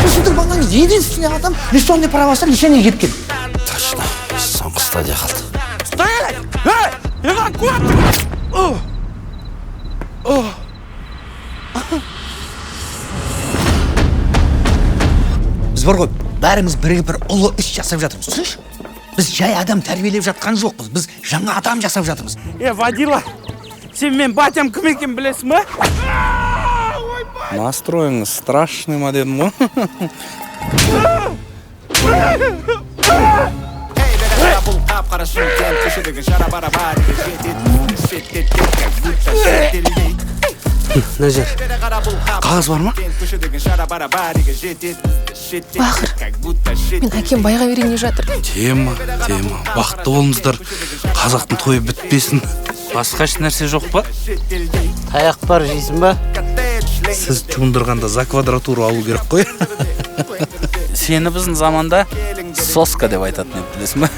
Сіздің балаңыз единственный адам лишенный правасы, лишение келіп кетті. Точно, соңғы стадия қалды. Стоять! Эй! Иван, куда ты? Біз бар ғой, бәріміз бірігіп бір ұлы іс жасап жатырмыз, түсінші? Біз жай адам тәрбиелеп жатқан жоқпыз, біз жаңа адам жасап жатырмыз. Е, водила, сен мен батям кім екенін білесің ба? Настройыңыз страшный ма дедім ғой. Назар, қағаз бар ма? Бақыр, мен әкем байға берейін деп жатыр. Тема, тема. Бақытты болыңыздар. Қазақтың тойы бітпесін. Басқа еш нәрсе жоқ па? Таяқ бар, жейсің ба? Сіз жуындырғанда за квадратуру алу керек қой. Сені біздің заманда соска деп айтатын еді, білесің ба?